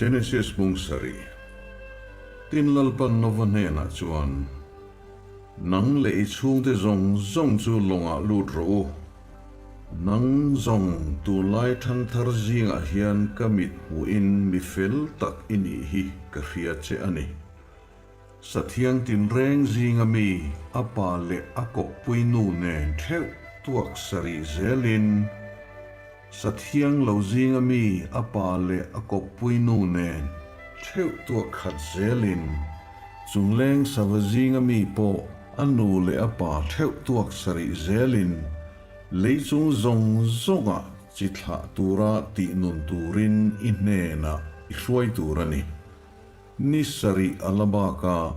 Genesis bung sarih. Tin Lalpan Nova hnenah chuan, Nang leh i chhungte zawng zawng chu lawngah lut rawh u. Nang zawng tunlai thangthar zingah hian ka mit hmuhin mi fel tak i nih hi ka hria che a ni. Sathiang tinreng zinga mi a pa leh a kawppui nu nen theuh tuak sarih zelin, Sathiang lo zinga mi a pa leh a kawppui nu nen theuh tuak khat zelin, chungleng sava zinga mi pawh a nu leh a pa theuh tuak sarih zelin, lei chung zawng zawngah chi thlah tura tih nun turin i hnenah i hruai tur a ni. Ni sarih a la bak a,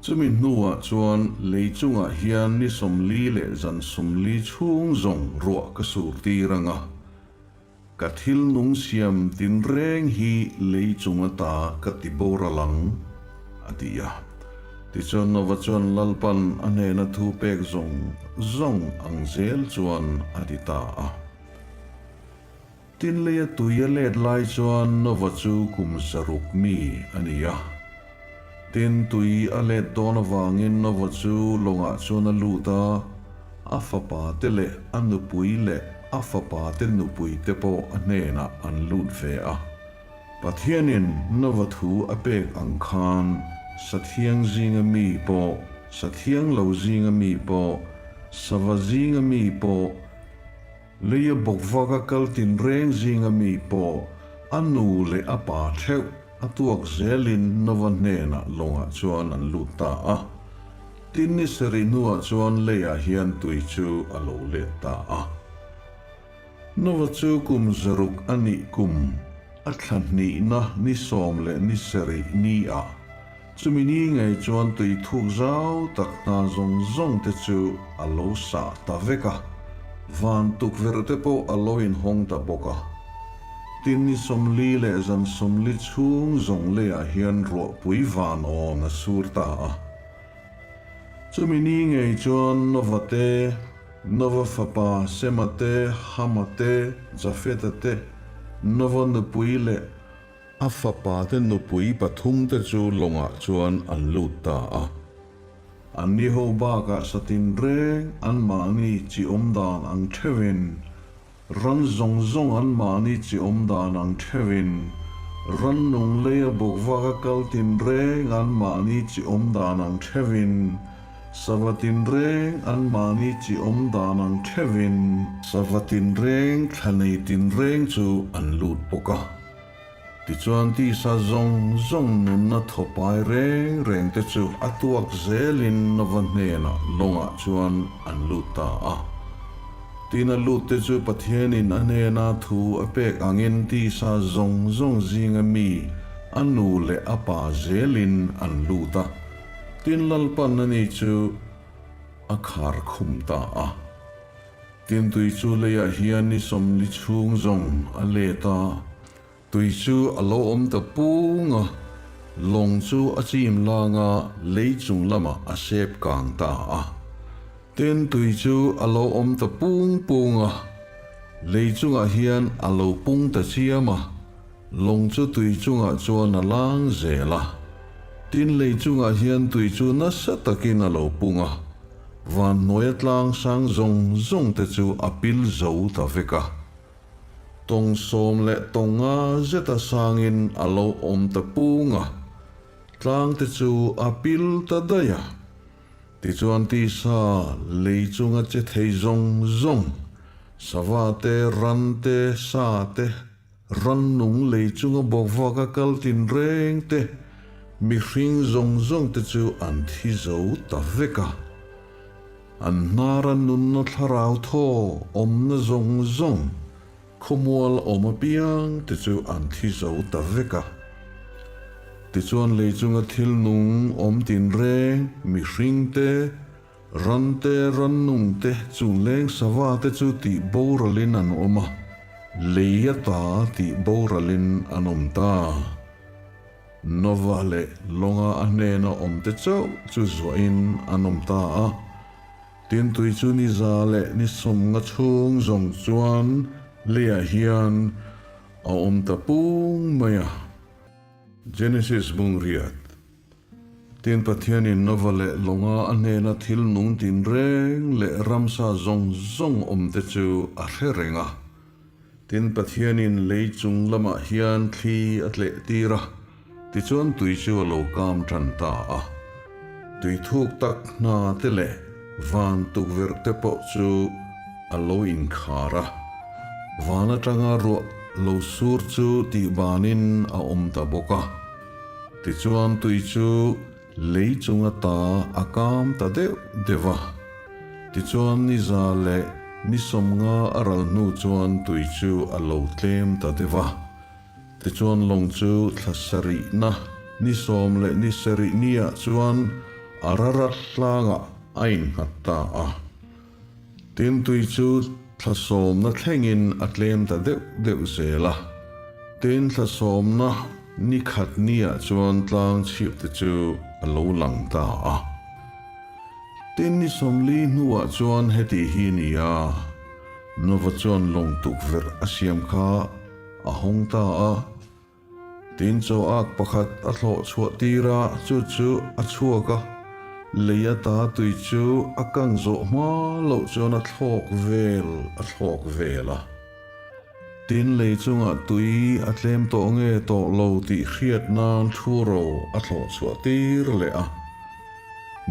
chumi hnuah chuan lei chungah hian ni 40 leh zan 40 chhung zawng ruah ka sur tir ang a, ka thil nung siam tinreng hi lei chung ata ka ti boral ang, a ti a. Tichuan Nova chuan Lalpan a hnena thu pek zawng zawng ang zel chuan a ti ta a. Tin leia tui a let lai chuan Nova chu kum 600 mi a ni a. Tin tui a let dawn avangin Nova chu lawngah chuan a lut a, a fapa te leh a nupui leh a fapa te nupui te pawh a hnenah an lut ve a. Pathianin Nova thu a pek ang khan Sathiang zinga mi pawh, Sathiang lo zinga mi pawh, Sava zinga mi pawh, Leia bawkvak a kal tinreng zinga mi pawh a nu leh a pa theuh a tuak zelin Nova hnenah lawngah chuan an lut ta a. Tin ni sarih hnuah chuan leiah hian tui chu a lo let ta a. Nova chu kum 600 a nih kum a thla hnihna ni 10 leh ni sarih ni ah chumi ni ngei chuan tui thuk zau tak hna zawng zawng te chu a lo sah ta vek a, van tukverh te pawh a lo inhawng ta bawk a. Tin ni 40 leh zan 40 chhung zawng leiah hian ruahpui van awn a sur ta a. Chumi ni ngei chuan Nova te, Nova fapa Sema te, Hama te, Jafeta te, Nova nupui leh A fapate nupui pathumte chu lawngah chuan an lut ta a. Anni ho bakah satin reng anmahni chi awm dan ang theuhin, ran zawng zawng anmahni chi awm dan ang theuhin, rannung leia bawkvaka kal tinreng anmahni chi awm dan ang theuhin, Sava tinreng anmahni chi awm dan ang theuhin. Sava tinreng thla nei tinreng chu an lut bawk a. Tichuan tisa zawng zawng nunna thawpai reng reng te chu a tuak zelin Nova hnenah lawngah chuan an lut ta a. Tina lut te chu Pathianin a hnena thu a pek angin tisa zawng zawng zinga mi a nu leh a pa zelin an lut a. Tin Lalpan ani chu a khar khum ta a. Tin tui chu leiah hian ni 40 chhung zawng a let a, tui chu a lo awm ta pung a, lawng chu a chim lang a, lei chung lamah a sep kang ta a. Tin tui chu a lo awm ta pung pung a, lei chungah hian a lo pung ta chiam a. Lawng chu tui chungah chuan a lang zel a, tin lei chungah hian tui chu nasa takin a lo pung a, van hnuaia tlang sang zawng zawng te chu a pil zo ta vek a. Tawng 10 leh tawng nga zeta sangin a lo awm ta pung a, tlang te chu a pil ta daih a. Tichuan tisa lei chunga che thei zawng zawng, sava te, ran te, sa te, Rannung lei chunga bawkvak a kal tinreng te, mihring zawng zawng te chu an thi zo ta vek a. An hnara nunna thlarau thaw awmna zawng zawng, khawmual awm apiang te chu an thi zo ta vek a. Tichuan lei chunga thil nung awm tinreng, mihring te, Ran te, rannung te, chungleng sava te chu tih boralin an awm a, lei ata tih boralin an awm ta. Nova leh lawnga a hnena awm te chauh chu zuahin an awm ta a. Tin tui chu ni 100 leh ni 50 chhung zawng chuan leiah hian a awm ta pung mai a. Genesis bung riat. Tin Pathianin Nova leh lawnga a hnena thil nung tinreng leh ramsa zawng zawng awmte chu a hre reng a. Tin Pathianin lei chung lamah hian thli a tleh tir a, tichuan tui chu a lo kam tan ta a. Tui thuk tak hna te leh van tukverh te pawh chu a lo inkhar a. Van atanga ruah lo sur chu tihbanin a awm ta bawk a. Tichuan tui chu lei chung ata a kam ta deuh deuh a. Tichuan ni za leh ni sawmnga a ral hnu chuan tui chu a lo tlem ta deuh a. Tichuan lawng chu thla sarihna ni sawm leh ni sarih niah chuan Ararat tlangah a innghat ta a. Tin tui chu thla sawmna thlengin a tlem ta deuh deuh zel a. Tin thla sawmna ni khat niah chuan tlang chhip te chu a lo lang ta a. Tin ni sawmli hnuah chuan heti hi ni a, Nova chuan lawng tukverh a siam kha a hawng ta a. Tin chaw ak pakhat a thlawh chhuah tir a, chu chu a chhuak a, lei ata tui chu a kang zawh hma loh chuan a thlawk vel a thlawk vel a. Tin lei chungah tui a tlem tawh nge tawh lo tih hriat nan thu ro a thlawh chhuah tir leh a.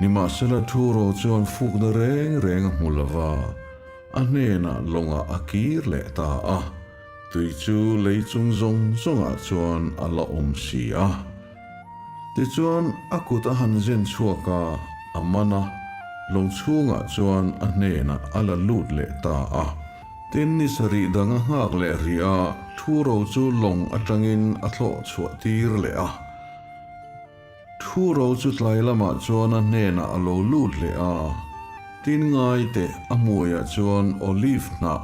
Nimahsela thu ro chuan fukna reng reng a hmu lova, a hnenah lawngah a kir leh ta a. Tui chu lei chung zawng zawngah chuan a la awm si a. Tichuan a kut a han zen chhuak a, a man a, lawng chhungah chuan a hnenah a la lut leh ta a. Tin ni sarih dang a nghak leh rih a, Thuro chu lawng atangin a thlawh chhuah tir leh a. Thuro chu tlai lamah chuan a hnenah a lo lut leh a, tin ngai teh a hmuiah chuan olive hnah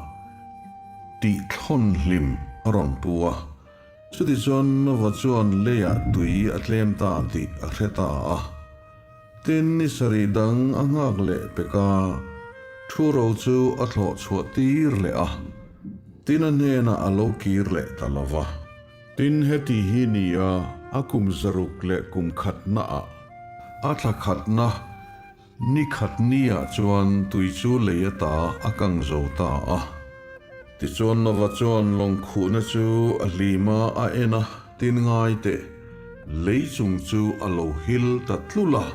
tih thlawn hlim a rawn pu a. Chutichuan Nova chuan leiah tui a tlem ta tih a hre ta a. Tin ni sarih dang a nghak leh pek a, Thuro chu a thlawh chhuah tir leh a, tin a hnenah a lo kir leh ta lo va. Tin heti hi ni a, a kum zaruk leh kum khatna ah, a thla khatna ni khat ni ah chuan tui chu lei ata a kang zo ta a. Tichuan Nova chuan lawng khuhna chu a hlim a, a en a, tin ngai teh, lei chung chu a lo hil ta tlul a.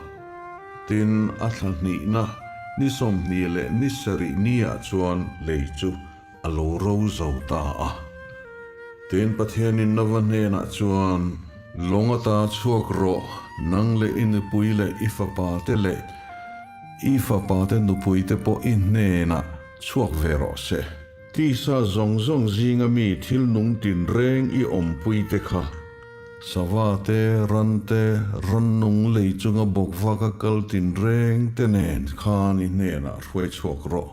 Tin a thla hnihna ni 20 leh ni sarih ni ah chuan lei chu A lo ro zo ta a. Tin Pathianin Nova hnenah chuan, Lawng ata chhuak rawh, nang leh i nupui leh i fapa te leh i fapa te nupui te pawh i hnenah chhuak ve rawh se. Tisa zawng zawng zinga mi thil nung tinreng i awmpui te kha, sava te, ran te, rannung lei chunga bawkvaka kal tinreng te nen khan i hnenah hruai chhuak rawh.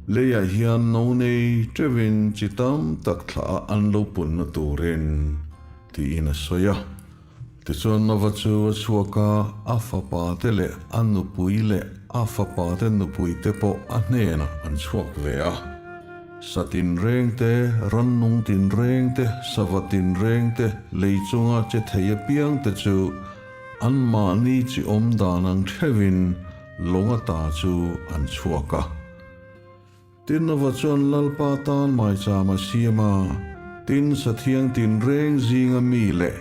Leiah hian no nei teuhin chi tam tak thlah a an lo punna turin tiin a sawi a. Tichuan Nova chu a chhuak a, a fapa te leh a nupui leh a fapa te nupui te pawh a hnenah an chhuak ve a. Sa tinreng te, rannung tinreng te, sava tinreng te, lei chunga che thei apiang te chu anmahni chi awm dan ang theuhin Lawng ata chu an chhuak a. Tin Nova chuan Lalpa tan maicham a siam a, tin sathiang tinreng zinga mi leh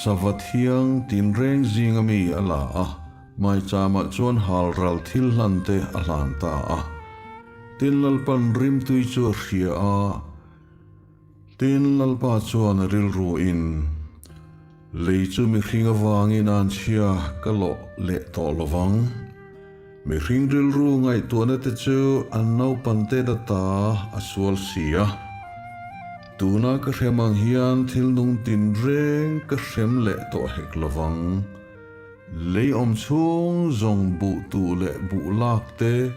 sava thiang tinreng zinga mi a la a, maichamah chuan halral thil hlan te a hlan ta a. Tin Lalpan rimtui chu a hria a. Tin, Lalpa chuan a rilruin, Lei chu mihring avangin an chhia ka lawh leh tawh lo vang. Mihring rilru ngaihtuahna te chu an naupan te data a sual si a. Tuna ka hrem ang hian thil nung tinreng ka hrem leh tawh hek lo vang. Lei awm chhung zawng buh tuh leh buh lak te,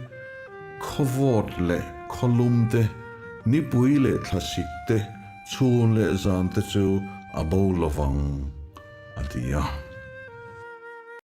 khaw vawt leh khaw lum te, nipui leh thlasik te, chhun leh zan te chu a bo lovang, a ti a.